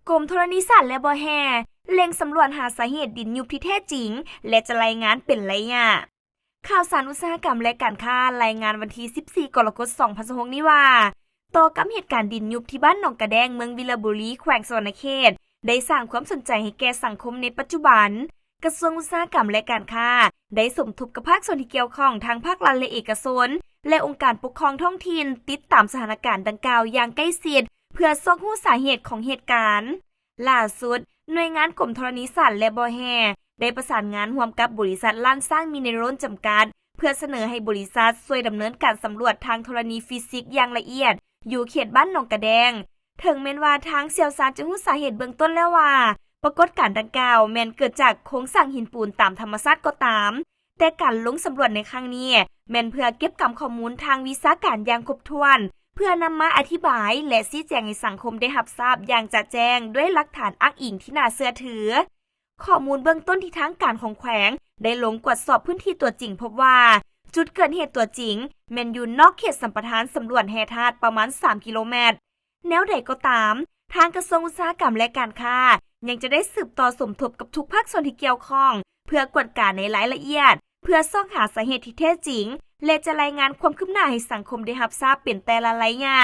ກົມທໍລະນີສາດ ແລະ ບໍ່ແຮ່ ເລັ່ງສຳຫຼວດຫາສາເຫດດິນຍຸບທີ່ແທ້ຈິງ ແລະ ຈະລາຍງານເປັນໄລຍະ. ຂ່າວສານອຸດສາຫະກຳ ແລະ ການຄ້າ ລາຍງານວັນທີສິບສີ່ ກໍລະກົດ ສອງພັນຊາວຫົກນີ້ວ່າ ຕໍ່ກັບເຫດການດິນຍຸບທີ່ບ້ານໜອງກະແດງ ເມືອງວິລະບູລີ ແຂວງສະຫວັນນະເຂດ ໄດ້ສ້າງຄວາມສົນໃຈໃຫ້ແກ່ສັງຄົມໃນປັດຈຸບັນ. ກະຊວງອຸດສາຫະກຳ ແລະ ການຄ້າ ໄດ້ສົມທົບກັບພາກສ່ວນທີ່ກ່ຽວຂ້ອງ ທັງພາກລັດ ແລະ ເອກະຊົນ ແລະ ອົງການປົກຄອງທ້ອງຖິ່ນ ຕິດຕາມສະຖານະການດັ່ງກ່າວຢ່າງໃກ້ຊິດ ເພື່ອຊອກຮູ້ສາເຫດຂອງເຫດການ. ຫຼ້າສຸດ, ໜ່ວຍງານກົມທໍລະນີສາດ ແລະ ບໍ່ແຮ່ ໄດ້ປະສານງານຮ່ວມກັບບໍລິສັດລ້ານຊ້າງມິນເນຣອນ ຈຳກັດ ເພື່ອສະເໜີໃຫ້ບໍລິສັດຊ່ວຍດຳເນີນການສຳຫຼວດທາງທໍລະນີຟີຊິກຢ່າງລະອຽດ ຢູ່ເຂດບ້ານໜອງກະແດງ. ເຖິງແມ່ນວ່າທາງຊ່ຽວຊານຈະຮູ້ສາເຫດເບື້ອງຕົ້ນແລ້ວວ່າ ປາກົດການດັ່ງກ່າວແມ່ນເກີດຈາກໂຄງສ້າງຫີນປູນຕາມທຳມະຊາດກໍຕາມ, ແຕ່ການລົງສຳຫຼວດໃນຄັ້ງນີ້ ແມ່ນເພື່ອເກັບກຳຂໍ້ມູນທາງວິຊາການຢ່າງຄົບຖ້ວນ ເພື່ອນຳມາອະທິບາຍ ແລະ ຊີ້ແຈງໃຫ້ສັງຄົມໄດ້ຮັບຊາບຢ່າງຈະແຈ້ງ ດ້ວຍຫຼັກຖານອ້າງອີງທີ່ໜ້າເຊື່ອຖື. ຂໍ້ມູນເບື້ອງຕົ້ນທີ່ທາງການຂອງແຂວງໄດ້ລົງກວດສອບພື້ນທີ່ຕົວຈິງພົບວ່າ ຈຸດເກີດເຫດຕົວຈິງແມ່ນຢູ່ນອກເຂດສຳປະທານສຳຫຼວດແຮ່ທາດປະມານສາມກິໂລແມັດ. ແນວໃດກໍຕາມ, ທາງກະຊວງອຸດສາຫະກຳ ແລະ ການຄ້າ ຍັງຈະໄດ້ສືບຕໍ່ສົມທົບກັບທຸກພາກສ່ວນທີ່ກ່ຽວຂ້ອງ ເພື່ອກວດກາໃນລາຍລະອຽດ ເພື່ອຊອກຫາສາເຫດທີ່ແທ້ຈິງ ແລະ ຈະລາຍງານຄວາມຄືບໜ້າໃຫ້ສັງຄົມໄດ້ຮັບຊາບເປັນແຕ່ລະໄລຍະ.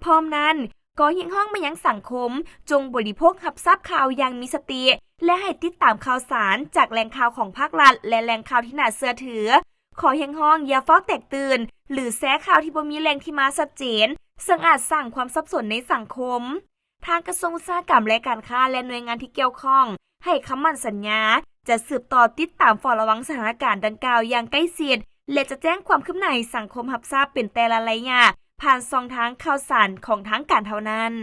ພ້ອມນັ້ນ, ກໍຮຽກຮ້ອງມາຍັງສັງຄົມ ຈົ່ງບໍລິໂພກຮັບຊາບຂ່າວຢ່າງມີສະຕິ ແລະ ໃຫ້ຕິດຕາມຂ່າວສານຈາກແຫຼ່ງຂ່າວຂອງພາກລັດ ແລະ ແຫຼ່ງຂ່າວທີ່ໜ້າເຊື່ອຖື. ຂໍຮຽກຮ້ອງຢ່າຟ້າວແຕກຕື່ນ ຫຼື ແຊຂ່າວທີ່ບໍ່ມີແຫຼ່ງທີ່ມາຊັດເຈນ, ເຊິ່ງອາດສ້າງຄວາມສັບສົນໃນສັງຄົມ. ທາງກະຊວງອຸດສາຫະກຳ ແລະ ການຄ້າ ແລະ ໜ່ວຍງານທີ່ກ່ຽວຂ້ອງ ໃຫ້ຄຳໝັ້ນສັນຍາ ຈະສືບຕໍ່ຕິດຕາມເຝົ້າລະວັງສະຖານະການດັ່ງກ່າວຢ່າງໃກ້ຊິດ ແລະ ຈະແຈ້ງຄວາມຄືບໜ້າໃຫ້ສັງຄົມຮັບຊາບເປັນແຕ່ລະໄລຍະ ຜ່ານຊ່ອງທາງຂ່າວສານຂອງທາງການເທົ່ານັ້ນ.